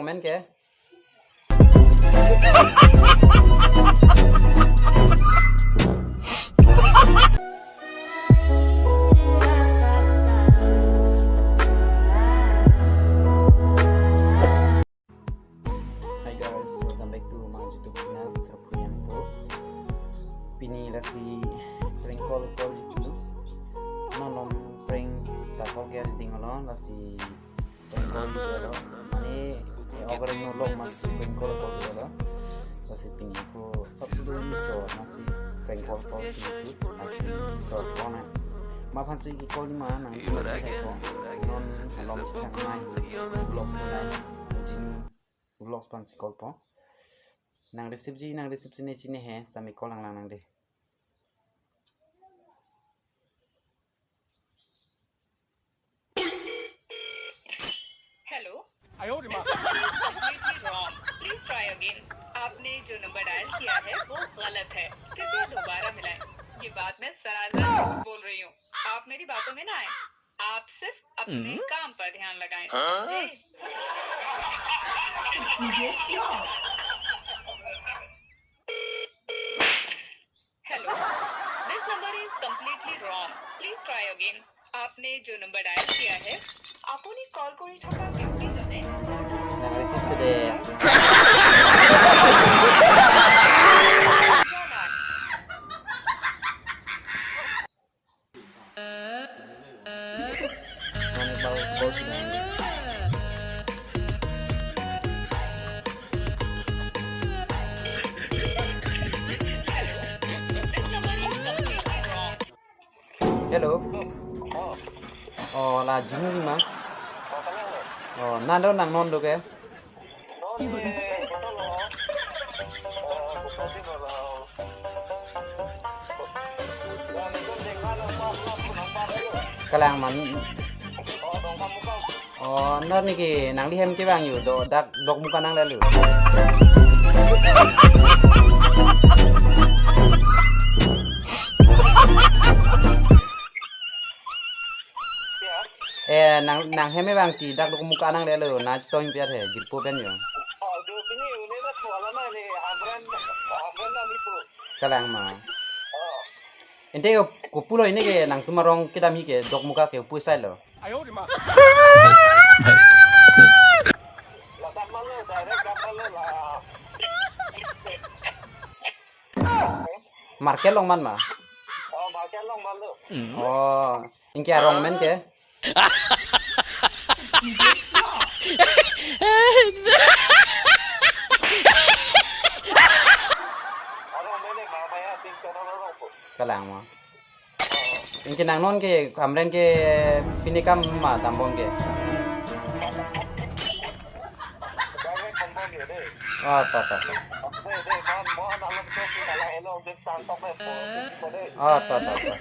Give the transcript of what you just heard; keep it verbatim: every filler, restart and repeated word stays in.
Men ke? Hi guys, welcome back to my YouTube channel, Sarapunian Po. Pini lasi prank call call itu. Nonom prank ta call ke ding lo, lasi prank call itu lo. Mane, eh, ogar no lok mas prank call call itu lo. Lasi pini ko subscribe ni cho, lasi prank call call itu. Lasi call call na. Ma aphan si call ni ma nang call si ko. Non alom si tang nai. Vlog nai. Jin vlogs aphan si call po. Nang receive ji, nang receive sini sini he, sami call lang lang nang de. Hello. Completely wrong. Please try again. आपने जो number dial किया है वो गलत है। कृपया दोबारा मिलाएं। ये बात मैं सरासर झूठ बोल रही हूँ। आप मेरी बातों में ना आए। आप सिर्फ अपने हम्म? काम पर ध्यान लगाएं। हाँ? समझे? Hello, this number is completely wrong. Please try again. आपने जो नंबर डायल किया है, আপুনি কল কৰি থকা ব্যক্তিজনে Nang receive si de. Nang bau call si nang. Hello. Oh, la Jinu ni ma. Oh, nang do nang non do ke? Kalang man. Oh, nor ni ke nangli hem kevang yo, do dak Dokmoka nanglelo. Eh, nang, nang hem kevang ti dak Dokmoka nanglelo, nang chetong piat he, jirpo pen yo. Kalang ma. Ente yo, kopulo ini ke nangtum arong kedam hi ke Dokmoka ke pu asai lo. Market along man ma? Oh, market along man lo. Oh, anke arong men ke? Arong men ke, ma, ma ya, ting ko arong ko. Kalang ma. Anke nang non ke, amren ke pini kam ma dambom ke. Oh, to, to, to. Oh, to, to, to.